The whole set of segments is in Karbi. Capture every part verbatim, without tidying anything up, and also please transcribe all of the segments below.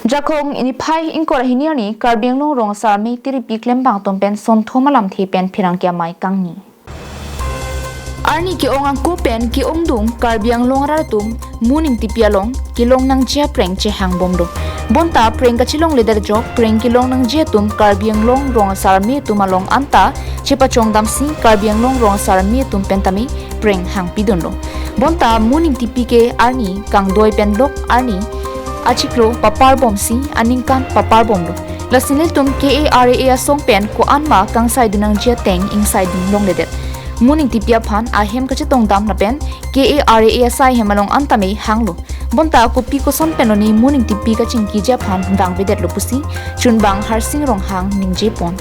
Jakhong niphai ingkoi ra hini arni Karbi Anglong rong asar amei tiripi klembang atum pen sonthom alamthe pen pherangke amei kangni. Arni ke-ong angko pen ke-ongdung Karbi Anglong arat atum Mo Ningtipi along kelong nangji apreng chehang bomlo. Bonta apreng kachelongledet ajok apreng kelong nangji atum Karbi Anglong rong asar amei atum along anta chepachongdamsi Karbi Anglong rong asar amei atum pen tame apreng hangpidunlo. Bonta Mo Ningtipi ke arni kangdoi pen lok arni achiklo paparbomsi aningkan paparbomlo. Lasi nelitum K A R A A asong pen ko-an ma kangsaidun nangji ateng ingsaidun longledet. Mo Ningtipi aphan ahem kachetongdam lapen K A R A A asai hem along an tame hanglo. Bonta kopi koson pen lone Mo Ningtipi kachingkiji aphan vangvedetlo pusi chunbang Harsing Ronghang ningjepon.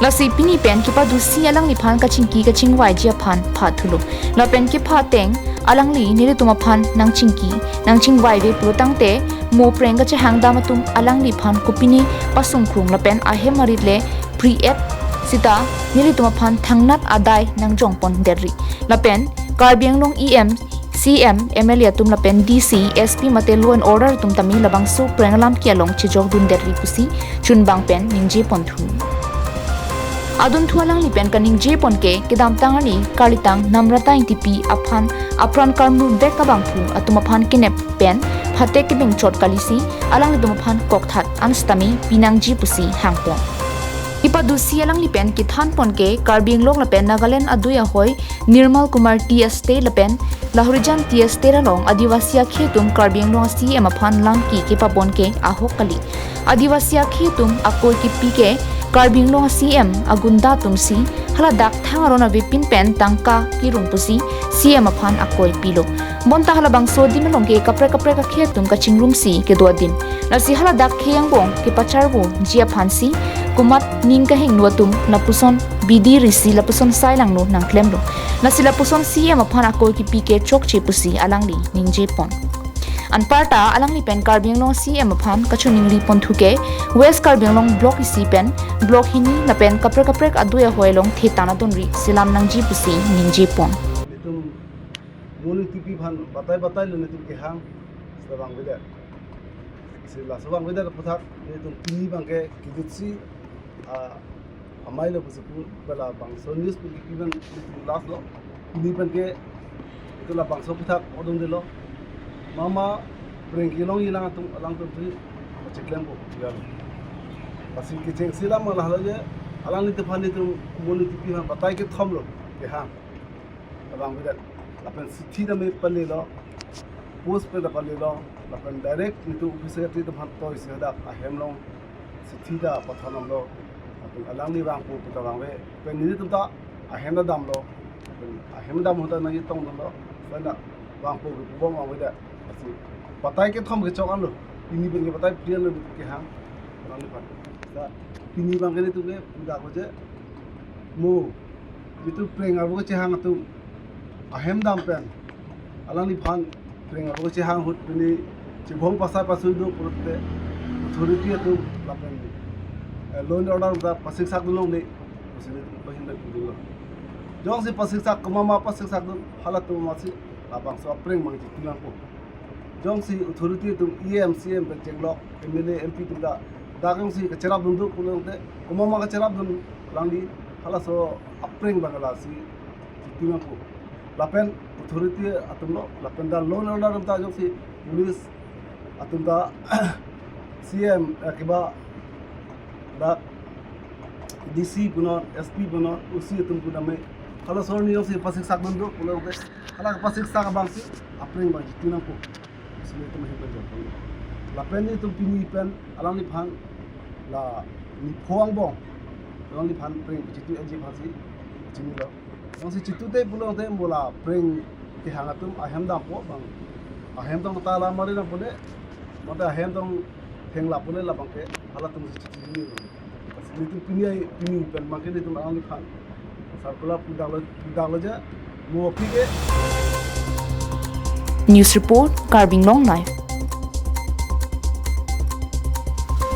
Lasi pini pen kepadusi alangliphan kachingki kachingvaiji aphan phathulo. Lapen kepha ateng alangli nelitum aphan nangchingki nangchingvaive pulo tangte mo apreng kachehangdam atum alangliphan kopine pasungkrung lapen ahem arit le pre-et sita nelitum aphan thangnat adai nangjongpondetri. Lapen Karbi Anglong E M, C M, M L A atum lapen D C, S P mate law and order atum tame labangso apreng alam ke along chejokdundetri pusi chunbang pen ningjeponthu. Adunthu alangli pen kaningjepon ke kedamtang arni karlitang Namrata Ingtipi aphan apran karmur bek abangphu atum aphan kenep pen phatek kedingchot kalisi alanglitum aphan kokthat an sitame pinangji pusi hangpon. Kepadusi alangli pen kethanpon ke Karbi Anglong lapen Nagaland adui ahoi Nirmal Kumar Tea Estate lapen Lahorijan Tea Estate along Adivasi akhei atum Karbi Anglong a-C M aphan lamki kepabon ke ahok kali. Adivasi akhei atum akoi kipi ke Karbi Anglong a-C M agunda atumsi haladak thang aron avepin pen tangka kirung pusi C M aphan akoi pilo. Bonta halabangso adim along ke kaprek kaprek akhei atum kachingrumsi kedo adim. Lasi haladak khei angbong kepacharvoji aphansi komat ning kahingno atum lapuson bidi risi lapuson sai langno nangklemlo. Lasi lapuson C M aphan akoi kipi ke chokche pusi alangli ningjepon. Anparta alangli pen Karbi Anglong C M aphan kachoningriponthu ke West Karbi Anglong Block isi pen Block hini lapen kaprek kaprek adui ahoi along thetan adonri selam nangji pusi ningjepon. Nelitum Mo Ningtipi aphan batai batai lo nelitum kehang, sila vangvedet. Sila so vangvedet aphuthak nelitum pini abangke kejutsi, ah, amei lo pusi pu, pu labangso news pu kipi pen nelitum last lo. Pini pen ke itum labangso aphuthak odung delo. Mama apreng kelongji alang atum alangtum si cheklempo. Ya. Lasi kechengsi alam lahelo je, alanglitum aphan nelitum Mo Ningtipi aphan batai kethom lo kehang. Labang bidan. Lapen chithi tame palelo, post pen ta palelo, lapen direct nelitum office secretary atum aphan toi si hadak ahem along chithi ta pathondamlo. Lapen alangli vangpo pu ta vangve. Pen nelitum ta ahem ta damlo. Lapen ahem dam ahut ta nangchetongdunlo. Lapen ta vangpo ke pu bom vangvedet. Lasi batai kethom kechok anlo. Pini pen ke batai phli anlo nelitum kehang. Alangliphan. Ta pini abangke nelitum ke pu dak lo je. Mo, itum apreng arvo kechehang atum ahem dam pen alangliphan apreng arvo kechehang ahut pini chibong pasai pasui do pulote authority atum lapen, eh, law and order ta pasiksak dun longle pusi nelitum pahin dak dun lo. Jongsi pasiksak, komat ma pasiksak dun, halatum amatsi labangso apreng abang chitu nangpo. Jongsi authority atum E M, C M pen chenglok, M L A, M P atum ta dak jongsi kacherapdun do pulote, komat ma kacherapdun, alangli halaso apreng abang lasi chitu nangpo. Lapen authority atum lo, lapen dak law and order atum ta jongsi police atum ta, C M, eh, kiba dak D C punon, S P punon, O C atum pu tame halaso arni jongsi pasiksak dun do pulote, hala pasiksak abangsi apreng abang chitu nangpo. Sini itum ahem pen jokpon. Lapen nelitum pini pen alangliphan la nipho angbong alangliphan apreng chitu enji aphansi chinilo. Jongsi chitute pulote mo la apreng kehang atum ahem dampo abang. Ahem tong ta la mari dampo le. Mate ahem tong thengla pule labangke halatum si chitu nilo. Nelitum pini ai pini pen abangke nelitum alangliphan circular pu dak lo, pu dak lo je, mo aphi ke. News report, Karbi Anglong Live.